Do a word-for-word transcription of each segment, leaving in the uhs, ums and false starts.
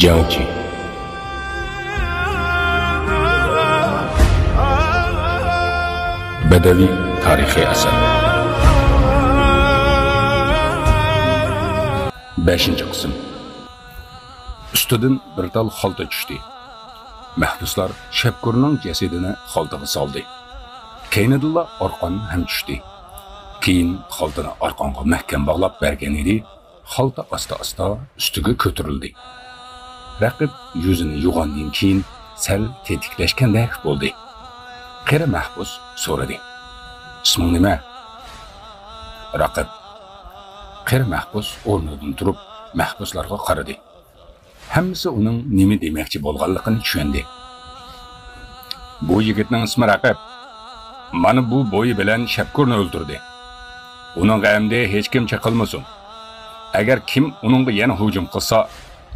جياڭجى. بەدەۋىي تارىخىي ئەسەر. بەشىنچى قىسىم. ئۈستىدىن بىر تال خالتا چۈشتى. مەھبۇسلار شەپكۈرنىڭ جەسىتىنى خالتىغا سالدى. كەينىدىنلا ئارقان ھەم چۈشتى. كېيىن خالتىنى ئارقانغا مەھكەم باغلاپ بەرگەن ئىدى. خالتا ئاستا-ئاستا ئۈستىگە كۆتۈرۈلدى. رەقىب يۈزىنى يۇغاندىن كېيىن سەل تېتىكلەشكەندەك بولدى. قېرى مەھبۇس سورىدى: «ئىسمىڭ نېمە؟» رەقىب. قېرى مەھبۇس ئورنىدىن تۇرۇپ، مەھبۇسلارغا قارىدى. ھەممىسى ئۇنىڭ نېمە دېمەكچى بولغانلىقىنى چۈشەندى. «بۇ يىگىتنىڭ ئىسمى رەقىب. مانا بۇ بويى بىلەن شەپكۈرنى ئۆلتۈردى. ئۇنىڭغا ئەمدى ھېچكىم چېقىلمىسۇن. ئەگەر كىم ئۇنىڭغا يەنە ھۇجۇم قىلسا،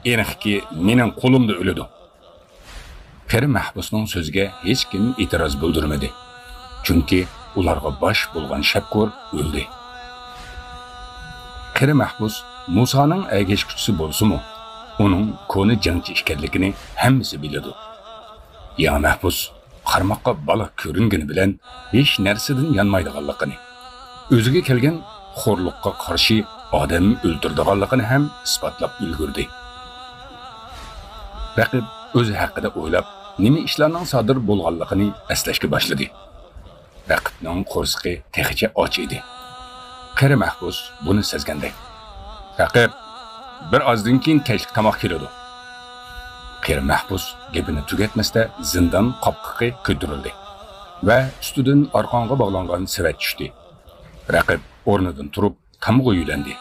ئېنىقكى، مېنىڭ قولۇمدا ئۆلىدۇ.» قېرى مەھبۇسنىڭ سۆزىگە ھېچكىم ئېتىراز بىلدۈرمىدى. چۈنكى ئۇلارغا باش بولغان شەپكۈر ئۆلدى. قېرى مەھبۇس مۇسانىڭ ئەگەشكۈچىسى بولسىمۇ، ئۇنىڭ كونا جەڭچى ئىكەنلىكىنى ھەممىسى بىلىدۇ. يېڭى مەھبۇس قارىماققا بالا كۆرۈنگىنى بىلەن ھېچ نەرسىدىن يانمايدىغانلىقىنى، ئۆزىگە كەلگەن خورلۇققا قارشى ئادەم ئۆلتۈرىدىغانلىقىنى ھەم ئىسپاتلاپ ئۈلگۈردى. رەقىب ئۆزى ھەققىدە ئويلاپ، نېمە ئىشلارنىڭ سادىر بولغانلىقىنى ئەسلەشكە باشلىدى. رەقىبنىڭ قورسىقى تېخىچە ئاچ ئىدى. قېرى مەھبۇس بۇنى سەزگەندەك: «رەقىب، بىر ئازدىن كېيىن كەچلىك تاماق كېلىدۇ.» قېرى مەھبۇس گېپىنى تۈگەتمەستە زىندان قاپقىقى كۆتۈرۈلدى ۋە ئۈستىدىن ئارقانغا باغلانغان سېۋەت چۈشتى. رەقىب ئورنىدىن تۇرۇپ، تامغا يۆلەندى.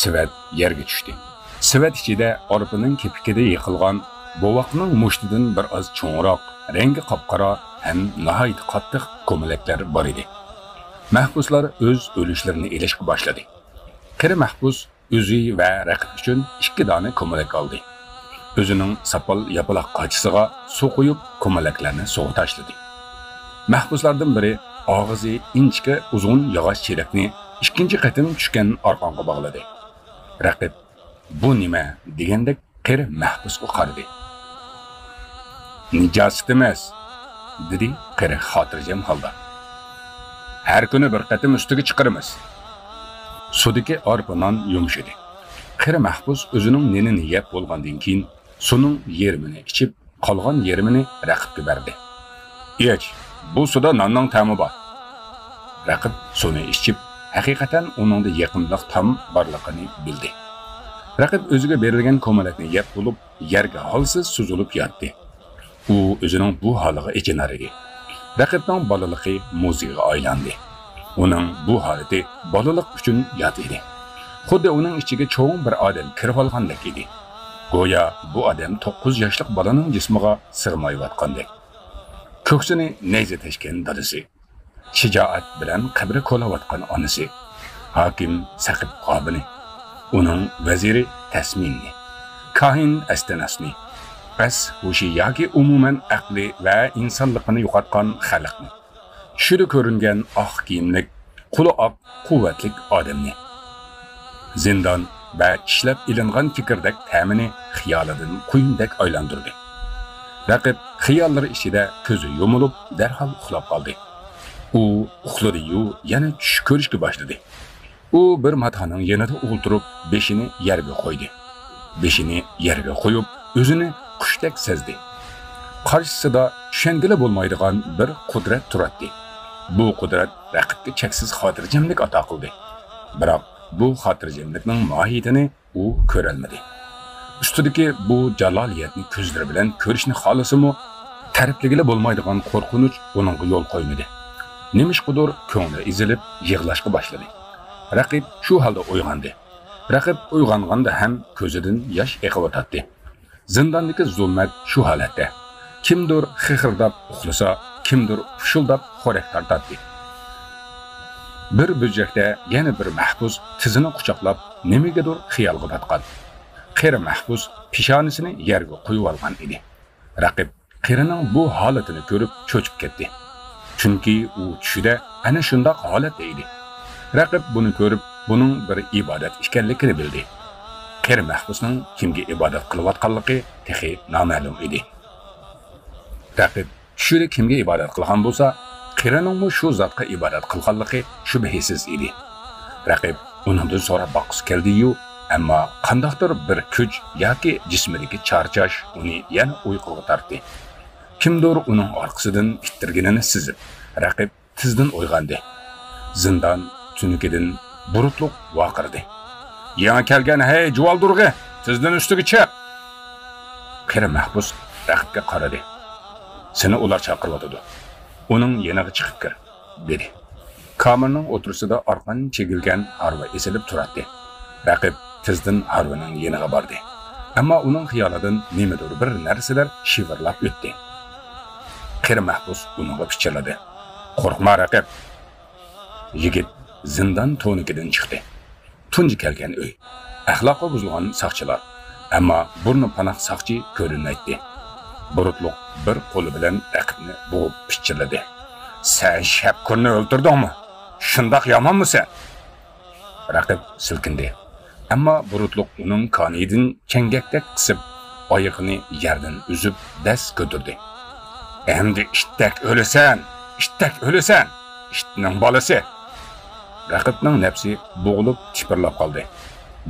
سېۋەت يەرگە چۈشتى. سېۋەت ئىچىدە ئارپىنىڭ كېپىكىدە يېقىلغان، بوۋاقنىڭ مۇشتىدىن بىر ئاز چوڭراق، رەڭگى قاپقارا ھەم ناھايىتى قاتتىق كۆمەلەكلەر بار ئىدى. مەھبۇسلار ئۆز ئۈلۈشلىرىنى ئېلىشقا باشلىدى. قېرى مەھبۇس ئۆزى ۋە رەقىب ئۈچۈن ئىككى دانە كۆمەلەك ئالدى. ئۆزىنىڭ ساپال ياپىلاق قاچىسىغا سۇ قۇيۇپ، كۆمەلەكلەرنى سۇغا تاشلىدى. مەھبۇسلاردىن بىرى ئاغزى ئىنچىكە ئۇزۇن ياغاچ چېلەكنى ئىككىنچى قېتىم چۈشكەن ئارقانغا باغلىدى. رەقىب «بۇ نېمە؟» دېگەندەك قېرى مەھبۇسقا قارىدى. «نىجاسەت ئەمەس»، دېدى قېرى خاتىرجەم ھالدا. «ھەر كۈنى بىر قېتىم ئۈستىگە چىقىرىمىز.» سۇدىكى ئارپا نان يۇمشىدى. قېرى مەھبۇس ئۆزىنىڭ نېنىنى يەپ بولغاندىن كېيىن، سۇنىڭ يېرىمىنى ئىچىپ، قالغان يېرىمىنى رەقىبكە بەردى. «ئىچ، بۇ سۇدا ناننىڭ تەمى بار.» رەقىب سۇنى ئىچىپ، ھەقىقەتەن ئۇنىڭدا يېقىملىق تام بارلىقىنى بىلدى. رەقىب ئۆزىگە بېرىلگەن كۆمەلەكنى يەپ بولۇپ، يەرگە ھالسىز سوزۇلۇپ ياتتى. ئۇ ئۆزىنىڭ بۇ ھالىغا ئېچىنار ئىدى. رەقىبنىڭ بالىلىقى مۇزېيغا ئايلاندى. ئۇنىڭ بۇ ھالىتى بالىلىق ئۈچۈن يات ئىدى. خۇددى ئۇنىڭ ئىچىگە چوڭ بىر ئادەم كىرىۋالغاندەك ئىدى. گويا بۇ ئادەم توققۇز ياشلىق بالىنىڭ جىسمىغا سىغمايۋاتقاندەك. كۆكسىنى نەيزە تەشكەن دادىسى، شىجائەت بىلەن قەبرە كولاۋاتقان ئانىسى، ھاكىم سەقىپ قابىنى، ئۇنىڭ ۋەزىرى تەسمىننى، كاھىن ئەستەنەسنى، پەس ھوشى ياكى ئومۇمەن ئەقلى ۋە ئىنسانلىقىنى يوقاتقان خەلقنى، چۈشىدە كۆرۈنگەن ئاق كىيىملىك، قولى ئاق، قۇۋۋەتلىك ئادەمنى. زىندان ۋە چىشلەپ ئېلىنغان كېكىردەك تەمىنى خىيالىدىن قۇيۇندەك ئايلاندۇردى. رەقىب خىياللىرى ئىچىدە كۆزى يۇمۇلۇپ، دەرھال ئۇخلاپ قالدى. ئۇ ئۇخلىدى-يۇ، يەنە چۈش كۆرۈشكە باشلىدى. ئۇ بىر ماتانىڭ يېنىدا ئولتۇرۇپ، بېشىنى يەرگە قويدى. بېشىنى يەرگە قويۇپ، ئۆزىنى قۇشتەك سەزدى. قارشىسىدا چۈشەنگىلى بولمايدىغان بىر قۇدرەت تۇراتتى. بۇ قۇدرەت رەقىبكە چەكسىز خاتىرجەملىك ئاتا قىلدى. بىراق بۇ خاتىرجەملىكنىڭ ماھىيىتىنى ئۇ كۆرەلمىدى. ئۈستىدىكى بۇ جالالىيەتنى كۆزلىرى بىلەن كۆرۈشنى خالىسىمۇ، تەرىپلىگىلى بولمايدىغان قورقۇنچ ئۇنىڭغا يول قويمىدى. نېمىشقىدۇر كۆڭلى ئېزىلىپ، يىغلاشقا باشلىدى. رەقىب شۇ ھالدا ئويغاندى. رەقىب ئويغانغاندا ھەم كۆزىدىن ياش ئېقىۋاتاتتى. زىنداندىكى زۇلمەت شۇ ھالەتتە. كىمدۇر خىخىرداپ ئۇخلىسا، كىمدۇر پۇشۇلداپ خورەك تارتاتتى. بىر بۇرجەكتە يەنە بىر مەھبۇس تىزىنى قۇچاقلاپ، نېمىگىدۇر خىيالغا پاتقان. قېرى مەھبۇس پېشانىسىنى يەرگە قويۇۋالغان ئىدى. رەقىب قېرىنىڭ بۇ ھالىتىنى كۆرۈپ چۆچۈپ كەتتى. چۈنكى ئۇ چۈشىدە ئەنە شۇنداق ھالەتتە ئىدى. رەقىب بۇنى كۆرۈپ، بۇنىڭ بىر ئىبادەت ئىكەنلىكىنى بىلدى. قېرى مەھبۇسنىڭ كىمگە ئىبادەت قىلىۋاتقانلىقى تېخى نامەلۇم ئىدى. رەقىب چۈشىدە كىمگە ئىبادەت قىلغان بولسا، قېرىنىڭمۇ شۇ زاتقا ئىبادەت قىلغانلىقى شۈبھىسىز ئىدى. رەقىب ئۇنىڭدىن سوراپ باققۇسى كەلدى-يۇ، ئەمما قانداقتۇر بىر كۈچ ياكى جىسمىدىكى چارچاش ئۇنى يەنە ئۇيقۇغا تارتتى. كىمدۇر ئۇنىڭ ئارقىسىدىن ئىتتىرگىنىنى سېزىپ، رەقىب تېزدىن ئويغاندى. زىندان تۈنىكىدىن بۇرۇتلۇق ۋارقىرىدى. يېڭى كەلگەن، ھەي، جۇۋالدۇرغى، تېزدىن ئۈستىگە چىق! قېرى مەھبۇس رەقىبكە قارىدى. سېنى ئۇلار چاقىرىۋاتىدۇ. ئۇنىڭ يېنىغا چىقىپ كىر، دېدى. كامېرنىڭ ئوتتۇرىسىدا ئارقان چېگىلگەن ھارۋا ئېسىلىپ تۇراتتى. رەقىب تېزدىن ھارۋىنىڭ يېنىغا باردى. ئەمما ئۇنىڭ خىيالىدىن نېمىدۇر بىر نەرسىلەر شىۋىرلاپ ئۆتتى. قېرى مەھبۇس ئۇنىڭغا پىچىرلىدى. قورقما، رەقىب! يىگىت زىندان تونىكىدىن چىقتى. تۇنجى كەلگەن ئۆي. ئەخلاقى بۇزۇلغان ساقچىلار. ئەمما بۇرنى پاناق ساقچى كۆرۈنمەيتتى. بۇرۇتلۇق بىر قولى بىلەن رەقىبنى بوغۇپ پىچىرلىدى. سەن شەپكۈرنى ئۆلتۈردۈڭمۇ؟ شۇنداق يامانمۇ سەن؟ رەقىب سىلكىندى. ئەمما بۇرۇتلۇق ئۇنىڭ كانىيىدىن چەڭگەكتەك قىسىپ، ئايىغىنى يەردىن ئۈزۈپ، دەس كۆتۈردى. ئەمدى ئىتتەك ئۆلىسەن، ئىتتەك ئۆلىسەن، ئىتنىڭ بالىسى! رەقىبنىڭ نەپسى بوغۇلۇپ تىپىرلاپ قالدى.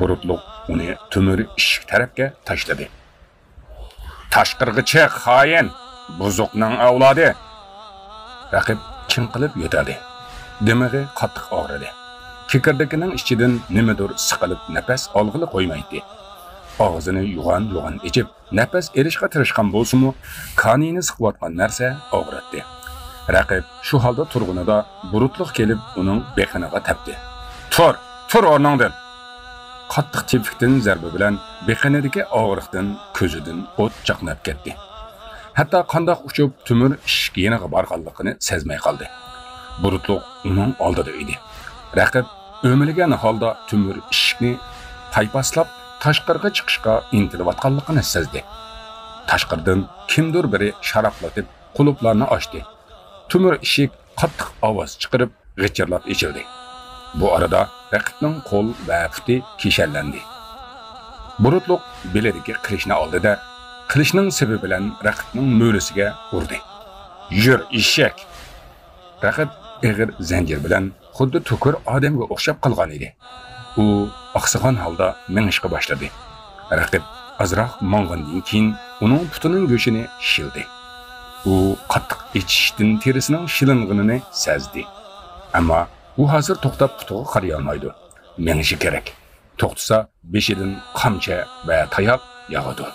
بۇرۇتلۇق ئۇنى تۆمۈر ئىشىك تەرەپكە تاشلىدى. تاشقىرىغا چىق، خائىن! بۇزۇقنىڭ ئەۋلادى! رەقىب چىڭقىلىپ يۆتەلدى. دىمىغى قاتتىق ئاغرىدى. كېكىردىكىنىڭ ئىچىدىن نېمىدۇر سىقىلىپ نەپەس ئالغىلى قويمايتتى. ئاغزىنى يوغان-يوغان ئېچىپ، نەپەس ئېلىشقا تىرىشقان بولسىمۇ، كانىيىنى سىقىۋاتقان نەرسە ئاغرىتتى. رەقىب شۇ ھالدا تۇرغىنىدا بۇرۇتلۇق كېلىپ ئۇنىڭ بېقىنىغا تەپتى. تۇر! تۇر ئورنۇڭدىن! قاتتىق تېپىكتىن زەربە بىلەن بېقىنىدىكى ئاغرىقتىن كۆزىدىن ئوت چاقناپ كەتتى. ھەتتا قانداق ئۇچۇپ تۆمۈر ئىشىك يېنىغا بارغانلىقىنى سەزمەي قالدى. بۇرۇتلۇق ئۇنىڭ ئالدىدا ئىدى. رەقىب ئۆمىلىگەن ھالدا تۆمۈر ئىشىكنى تايپاسلاپ، تاشقىرىغا چىقىشقا ئىنتىلىۋاتقانلىقىنى سەزدى. تاشقىرىدىن كىمدۇر بىرى شاراقلىتىپ قۇلۇپلارنى ئاچتى. تۆمۈر ئىشىك قاتتىق ئاۋاز چىقىرىپ، غىچىرلاپ ئېچىلدى. بۇ ئارىدا رەقىبنىڭ قول ۋە پۇتى كىشەنلەندى. بۇرۇتلۇق بېلىدىكى قىلىچنى ئالدى-دە، قىلىچنىڭ سېپى بىلەن رەقىبنىڭ مۈرىسىگە ئۇردى. يۈر، ئېشەك! رەقىب ئېغىر زەنجىر بىلەن خۇددى تۆكۈر ئادەمگە ئوخشاپ قالغان ئىدى. ئۇ ئاقسىغان ھالدا مېڭىشقا باشلىدى. رەقىب ئازراق ماڭغاندىن كېيىن ئۇنىڭ پۇتىنىڭ گۆشىنى شىلدى. ئۇ قاتتىق ئېچىشىشتىن تېرىسىنىڭ شىلىنغىنىنى سەزدى. ئەمما ئۇ ھازىر توختاپ پۇتىغا قارىيالمايدۇ. مېڭىشى كېرەك. توختىسا، بېشىدىن قامچا ۋە تاياق ياغىدۇ.